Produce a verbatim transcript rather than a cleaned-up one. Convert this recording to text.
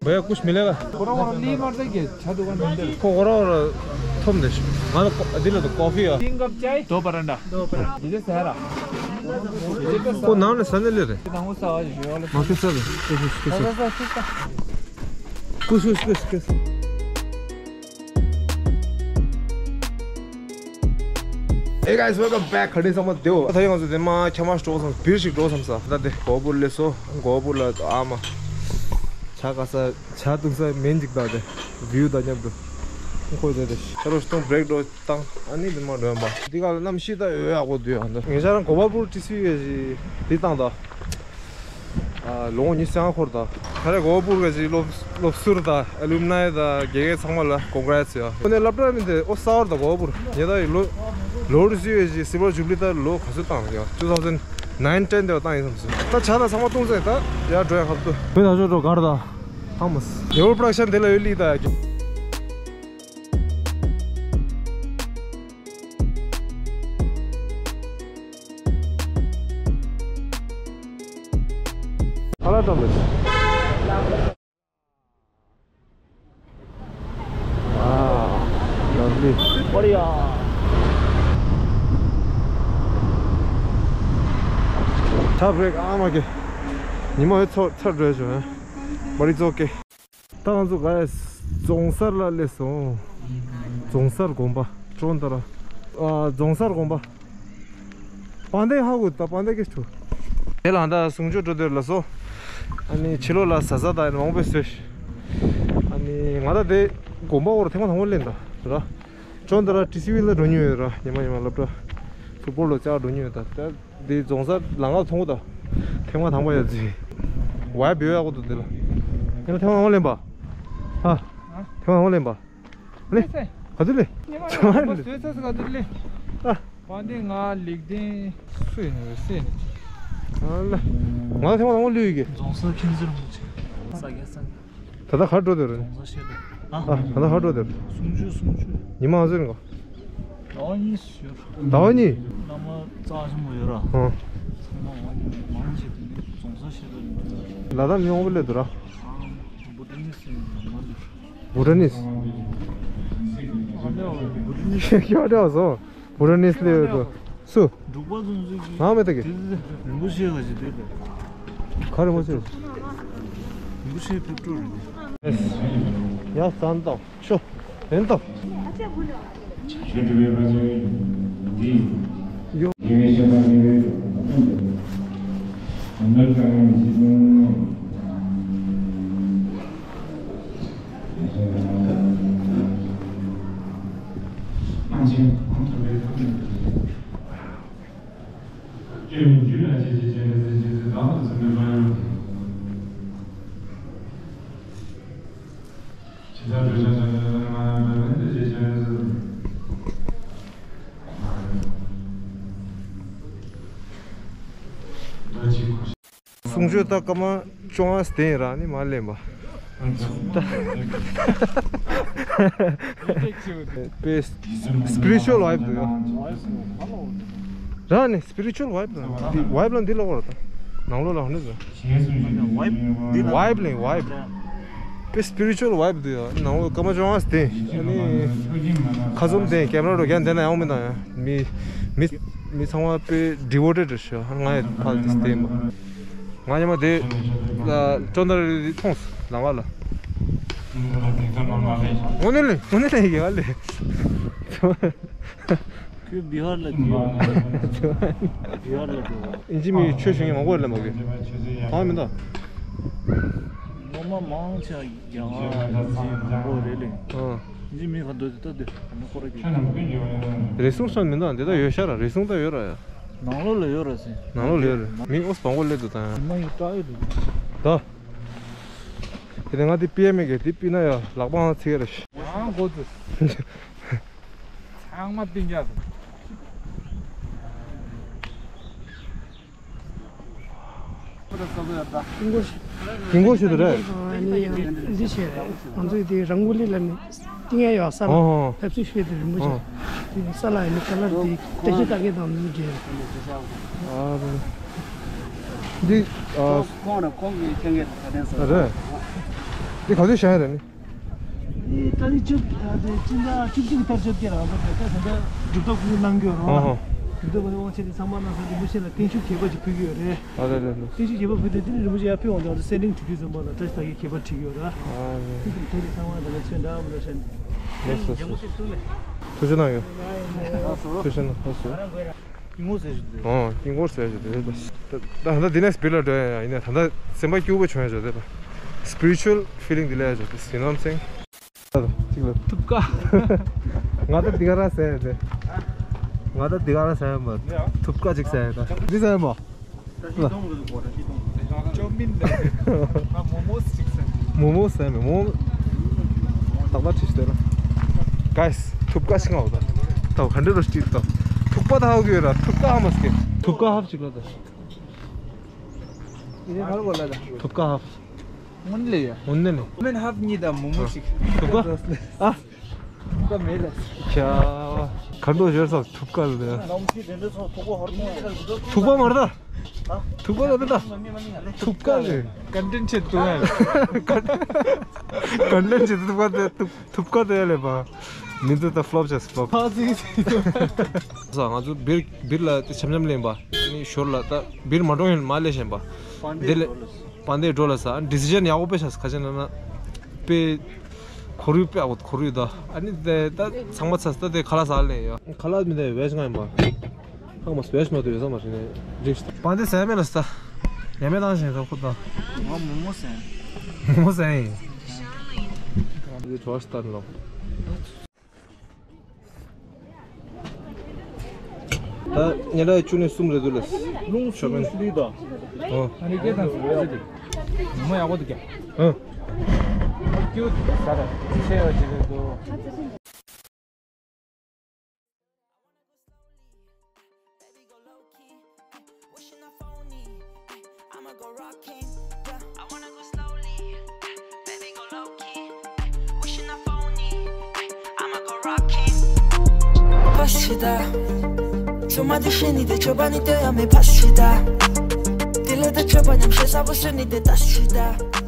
भैया, कुछ मिलेगा? कोरा कोरा ली मार दे के, छा दुकान बंद है। को-, कोरा कोरा थोम दे। हाँ, तो को-, दिल तो कॉफी है। तीन कप चाय, दो परांठा। दो परांठा। इधर से है रा। को नाम ने सने ले रे। ना हो सा आज ये वाला। माफी सर। कुछ, कुछ, कुछ। कुछ, कुछ, कुछ, कुछ। Hey guys, welcome back. ཁ་ཏོན་ཚང་མ་བདེ་པོ། ད་ཡང་ང་ཚོ་དེ་མ་ཁྱམས་མ་འགྲོ་བསམ། བིར་ཞིག་འགྲོ་བསམ་ས། ད་དེ་གོ་བུར་སླེབས་སོང་། གོ་བུར་ལ་ཨ་མ་ཇ་ག་ས་ཇ་བཏུང་ས་མེད་ཅིག་ད་དེ་བིའུ་དང་མཉམ་དུ་ཁོ་ཚོ་དེ་ཤ་རོ་ཤ་ཏོང་བྷེ་རེག་འགྲོ་བཏང་། ཨ་ནི་དེ་མ་འགྲོ་ཡང་པ་འདི་ག་ལ་གནམ་གཤིས་ད་ཡོད་ཡག་པོ་འདུག་ཡང་ད་ངེད་ཅག་རང་གོ་བ་པུར་ཊི་སི་ཝི་ཞིག་འདི་བཏང་ད། ཨ། ལོ་ངོ་ཉི་ཤུ་རྩ་ལྔ་འཁོར་དང་། ད་རེས་གོ་བ་པུར་ག་ཅིག་སློབ་སློབ་ཟུར་དང་ཨ་ལུམ་ནའི་དང་དགེ་རྒན་ཚང་མ་ལ་ཀོང་གྷི་རེ་ཊི་ཡ། ཁོ་ནས་སློབ་གྲྭ་མིན་ཏེ་ཨོ་གསར་པ་དང་གོ་བ་པུར་ཉེ་ད་ཡི་ལོ་ལོ་རེ་སུས་ཡོད་ཅིག་སིལ་བར་ཇུ་བི་ལི་ད་ལོ་ག་ཚོད་བཏང་ཡ། two thousand nine ten དེ་བ་བཏང་ཡིན་བསམ་སོང་། ད་ཇ་དང་ཚང་མ་བཏུང་ཚར་ད་ཡར་འགྲོ་ཡ་ཁབ་ཏུ་བོད་ད་ཆོག་འགྲོ་གར་དང་ཧ་མོ་སི་ཡོ་པྲོ་ཌག་ཤན་དེ་ལ་ཡོད་ལི་ད་ཡ། ཨ་ལ་ཏོམ་བེ། ཨ། ལབ་ལི། བ་རི་ཡ། ཐབ་རེག་ཨ་མ་ཀེ། ཉི་མ་ཧེ་ཚོ་ཚར་འགྲོ་བྱུང་། བ་རི་ཙོག་ཀེ། ད་ང་ཚོ་ག་རྫོང་སར་ལ་སླེབས་སོང་། རྫོང་སར་དགོན་པ་ཅོན་ཏ་ར། ཨ། རྫོང་སར་དགོན་པ། པན་དེ་ཧ་གོ་ད་པན་དེ་ཀེ་ཆུ། དེ་ལ་ད་གསུང་ཆོས་འགྲོ་དེར་ལ་སོ། ཨ་ནི་ཕྱི་ལོགས་ལ་ཟ་ཟ་དང་མང་པོ་ཟོས། ཨ་ནི་ང་ད་དེ་དགོན་པ་འོར་ཐེངས་མ་དང་པོ་སླེབས་ད་ར། ཅོན་ཏ་ར་ཊི་སི་ཝི་ལ་འགྲོ་མྱོང་ཡོད་ར། ཉི་མ་ཉི་མ་སློབ་གྲྭ་ཕུཊ་བོལ་ལ་བཅར་འགྲོ་མྱོང་ཡོད་ད། འདི་རྫོང་སར་ལམ་ཁ་མཐོང་གོ་ད། ཐེངས་མ་དང་པོ་ཡ་ཙི། ཝའི་བི་ཡོད་ཡག་པོ་འདུག་འདི་ལ། ཡིན་ན་ཐེངས་མ་དང་པོ་ལེན་པ། ཧ། ཐེངས་མ་དང་པོ་ལེན་པ། ལེ། ལེ་ཚེ། ག་དུས་ལེ། ཉི་མ་ཆུ་ཡང་བ་ལེ། བཟོས་ཚར་སོང་ག་དུས་ལེ། ཨ། པ་འདི་ང་ལིག་ལྡན་སུ་ཡིན་ནོ་སེ་ནི། ཨ་ལ། ང་ཐེངས་མ་དང་པོ་ལུས་ཡོད་གི། རྫོང་སར་མཁྱེན་ཟེར་མོ་ཆེ། ས་རྒྱ་ས་རྒྱ། ད་ལྟ་ག་འགྲོ་དེ་རེད། རྫོང་སར་ཤེས་དེ། ཨ། ཨ། ད་ལྟ་ག་འགྲོ་དེ་རེད། གསུང་ཆོས་གསུང་ཆོས། ཉི་མ་ཨ་ཟེར་གོ། ཟླ་བ་གཉིས་སུ་ཡོད། ཟླ་བ་གཉིས། བླ་མ་རྩ་ཆེན་པོ་ཡོད་ར། ཨ། ཚང་མ་འོང་མང་ཆེ་དེ་ནི་རྫོང་སར་ཤེས་དེ་རེད། ལ་དྭགས་མི་འོང་པ་ལས་དུ་ར། ཨ། བུ་ཏྲ་ནིས་ཡོད་མ་འདུག་བུ་ཏྲ་ནིས། ཨ་ལེ་བུ་ཏྲ་ནིས། ཁྱོད་འདྲ་བ་བཟོ། བུ་ར་ནིས་ལེ་ཡོད་དོ། སུ། འབྲུག་པ་ཚོ་ཚོ་གི། ང་མེད་ད་གི། དེ་དེ་རིན་པོ་ཆེ་ག་ཞིག་དེ་ལ། ག་རིན་པོ་ཆེ། རིན་པོ་ཆེ་ཕེབས་འགྲོ་རེད། ཡ་ཟན་དང་ཤོ། ཡན་དང་། ཡོ། གསུང་ཆོས་ད་སྐར་མ་བཅོ་ལྔ་བསྡད་ཡིན་ར་ནི་མ་ལེན་པ། ད་དཔེ་སི་པི་རི་ཅུ་ཨལ་ཝའིབ་འདུག་ཡ། ར་ནི་སི་པི་རི་ཅུ་ཨལ་ཝའིབ་འདུག་ཡ། ཝའིབ་ལ་འདི་ལ་བར་ད་ནང་ལོགས་ལ་ཧ་ནི་ཟ། ཝའིབ་ལེན་ཝའིབ། དཔེ་སི་པི་རི་ཅུ་ཨལ་ཝའིབ་འདུག་ཡ། ནང་ལོགས་སྐར་མ་བཅོ་ལྔ་བསྡད་ཡིན། ཨ་ནི་ཁ་ཟུམ་བསྡད་ཡིན། ཀེམ་ར་རོ་རྒྱག་བསྡད་ན་ཡག་མི་འདུག་ཡ། མི་མི་མི་ཚང་མ་དཔེ་ཌི་ཝོ་ཊེཌ་རེད་ཤག་ང་ཡི་ཕར་དེ་བསྟན་པ། ང་ཉི་མ་དེ་ལ་ཅོན་ཏ་རི་མཐོང་སོང་ལམ་ཁ་ལ། དངོས་གནས་ལས་དངོས་གནས་ལས་ཡག་ལས། ཁོས་བི་ཧར་ལ་བསྡད་ཡོད། བི་ཧར་ལ་འགྲོ་བ། ཨིན་ཇི་མི་ཆོས་ཞུ་མཁན་མང་པོ་ལས་མ་གི། གང་མི་འདུག་སློབ་མ་མང་ཆེ་རྒྱ་གར་ཨིན་ཇི་མང་པོ་རེད་ལས། ཨ། ཨིན་ཇི་མི་ག་འདོད་དེ་ལྟ་དུས་ཨ་ནི་ཁོ་ར་གི། རེ་ཟུང་སོང་མི་འདུག་འདི་ལྟ་ཡོད་ཤག་ར། རེ་ཟུང་ད་ཡོད་ར་ཡ། ནང་ལོགས་ལ་ཡོད་ར་ཟེར། ནང་ལོགས་ལ་ཡོད་ར། མི་ཨོ་སི་བང་གོ་སླེབས་འདུག་ད་ཡ། མ་ཡི་སྐྲག་ཡོད་འདུག་ད། དེ་ནས་ང་དེ་ཕུད་ཡ་མེད་གི། དེ་ཕུད་ན་ཡ་ལག་པའང་ཚིག་ཡ་རེད། ཡང་འགོ་ཚུགས། ཚང་མ་བསྟན་རྒྱག་ཚུགས། ཀིང་ཀོ་ཤི་དུ་རེད། ཨ་ནི་ཡང་འདི་བྱས་རེད། ང་ཚོས་དེ་རང་གོ་ལི་ལ་ནི་བསྟན་ཡ་ཡོད་ས་ལ། ཨོ། ཕེབས་བསུ་ཞུས་ཏེ་རིན་པོ་ཆེ། ཨོ། དེ་ནི་ས་ལ་ཡ་ནི་ཁ་ལར་དེ་བཀྲ་ཤིས་རྟགས་བརྒྱད་དང་ནི་འབྲེལ། ཨ་རེད། འདི་ཨ། ཁོང་ར་ཁོང་གི་ཁྱེད་ཀྱི་ད་ལན་ཟེར། རེད། འདི་ག་ཚོད་བཞག་ཡ་རེད་ནི། འདི་ཏ་རིག་བཅུ་དེ་སྤྱི་ཟླ་བཅུ་གཅིག་གི་ཏ་རིག་བཅོ་བརྒྱད་ལ་ང་ཚོ་ད་ལྟ་ད་ལྟ་སྒྲུབ་ཐབས་ཀུན་གནང་གི་ཡོད་རེད་བ། ཨོ་ཧོ། སྒྲུབ་ཐབས་ཀུན་དབང་ཆེན་དེ་ཚང་མ་གནང་ས་རིན་པོ་ཆེ་ལ་བརྟན་བཞུགས་རྒྱས་པ་ཅིག་ཕུལ་གྱི་ཡོད་རེད། ཨ་རེད་རེད་རེད། བརྟན་བཞུགས་རྒྱས་པ་ཕུལ་དུས་དེ་ནི་རིན་པོ་ཆེ་ཡར་ཕུལ་འོང་དུས་ང་ཚོ་སེར་ཕྲེང་དུས་དུས་ཙམ་པ་ལ་བཀྲ་ཤིས་རྟགས་བརྒྱད་ཁྱད་པར་འགྲིག་གི་ཡོད་རེད། ཨ་རེད། དེ་དེ་ཚང་མ་ད་ལྟ་ཚོན་འདྲ་མི་འདྲ་བྱས་ནས། ལགས་སོ། ཐུགས་རྗེ་གནང་ཡོད། ཐུགས་རྗེ་གནང་། ལགས་སོ། སྐྱིད་ངོ་ཟེར་ཞུ་དེ། ཨོ། སྐྱིད་ངོ་ཟེར་ཞུ་དེ་རེད། ད་ད་ད་འདི་ནས་སྤིར་ལ་འགྲོ་ཡ་ཡིན་ན་ད་ད་སེམས་པ་སྐྱིད་པོ་བྱུང་ཡ་བྱོས་དེ་ད། Spiritual feeling འདི་ལ་ཡ་བྱོས་དེ། You know what I'm saying? གཅིག་ལ་ཐུབ་ཀ་ང་ད་འདི་ག་ར་ཟེར་ཡ་དེ། ང་ད་འདི་ག་ར་ཟེར་ཡ་མ། ཐུབ་ཀ་ཅིག་ཟེར་ཡ་ད། འདི་ཟེར་ཡ་མ། ཅོ་མིན་ལ། ང་མོ་མོ་ཅིག་ཟེར། མོ་མོ་ཟེར་མེད་མོ། ད་ལྟ་ཁྲིད་ཤི་དེ་ལ། Guys ཐུབ་ཀ་ཤིང་ཨོ་ད། ད་ག་འདྲ་རོ་ཤི་ད། ཐུབ་ཀ་ད་ཧ་གི་ཡོད་ར། ཐུབ་ཀ་ཧ་མ་སྐྱེ། ཐུབ་ཀ་ཧབ་ཅིག་ལ་ད། ཐུབ་ཀ་ཧབ། སྔོན་ལས་ཡ། སྔོན་ལས་ནས། མེན་ཧབ་གཉིས་དང་མོ་མོ་ཞིག་ཐུབ་ཀ་ཨ། ཐུབ་ཀ་མེད་ལ། ཁྱ། ག་འགྲོ་ཞོར་ས་ཐུབ་ཀ་ལ། ཐུབ་ཀ་མ་རེད་ད། ཐུབ་ཀ་ལ་མེད་ད། ཐུབ་ཀ་ལ། ཀན་ཊེན་ཆེད་དུ་ཡ། ཀན་ཊེན་ཆེད་དུ་ཐུབ་ཀ་དེ་ཐུབ་ཐུབ་ཀ་དེ་ལས་པ། མི་འདི་ད་ཕློབ་བྱས་ཕློབ། ཕ་ཙི་ཙི། ང་ཚོ་སྦིར་སྦིར་ལ་དེ་འཆམ་འཆམ་ལེན་པ། ནི་ཞོར་ལ་ད་སྦིར་མ་འགྲོ་ཡིན་མ་ལས་བཞིན་པ། དེ་ལས་པན་དེ་འགྲོ་ལ་ས་ཌི་སི་ཤན་ཡག་པོ་དཔེ་བྱས་ཁ་ཆེ་ན་ན། དཔེ་ཁོར་ཡུག་དཔེ་ཡག་པོ་ཁོར་ཡུག་ད། ཨ་ནི་དེ་ད་ཚང་མ་ཚ་ད་དེ་ཁ་ལག་ཟ་ལེ་ཡོད། ཁ་ལག་མི་འདི་བེ་ཇི་ང་ཡིན་པ། ཧང་མ་སི་བེ་ཇི་མ་དུ་ཡོད་ས་མ་རེད་ནས་རིགས་ཤིག་པན་དེ་ཟ་མེད་ལ་ས། ཡ་མེད་བཏང་བཞིན་ད་ཁོ་ད། ང་མོ་མོ་ཟ་ཡིན། མོ་མོ་ཟ་ཡིན། འདི་གྲོ་སྟན་ལོ། ད་ཉལ་ལ་བཅུ་ནས་གསུམ་རེད་འདུག་ལ། རླུང་ཆོ་མེད་ལུས་དང་། ཨོ། ཨ་ནི་སྐད་དང་ཟེར་བ་ཟེར་ཏེ། མོ་ཡག་པོ་འདུག་ཀྱང་། ཨ། ཀྱུ་ཟ་ར་ཆེ་བ་ཅིག་རེད་འདུག་ཕ་སི་ད། ཚོད་མ་དེ་ཤེས་ནི་དེ་ཆོས་པ་ནི་དེ་ཡང་མེད་ཕ་སི་ད། དེ་ལས་ད་ཆོས་པ་ཉམས་བཞེས་ས་པོ་སོན་ནི་དེ་ད་སི་ད།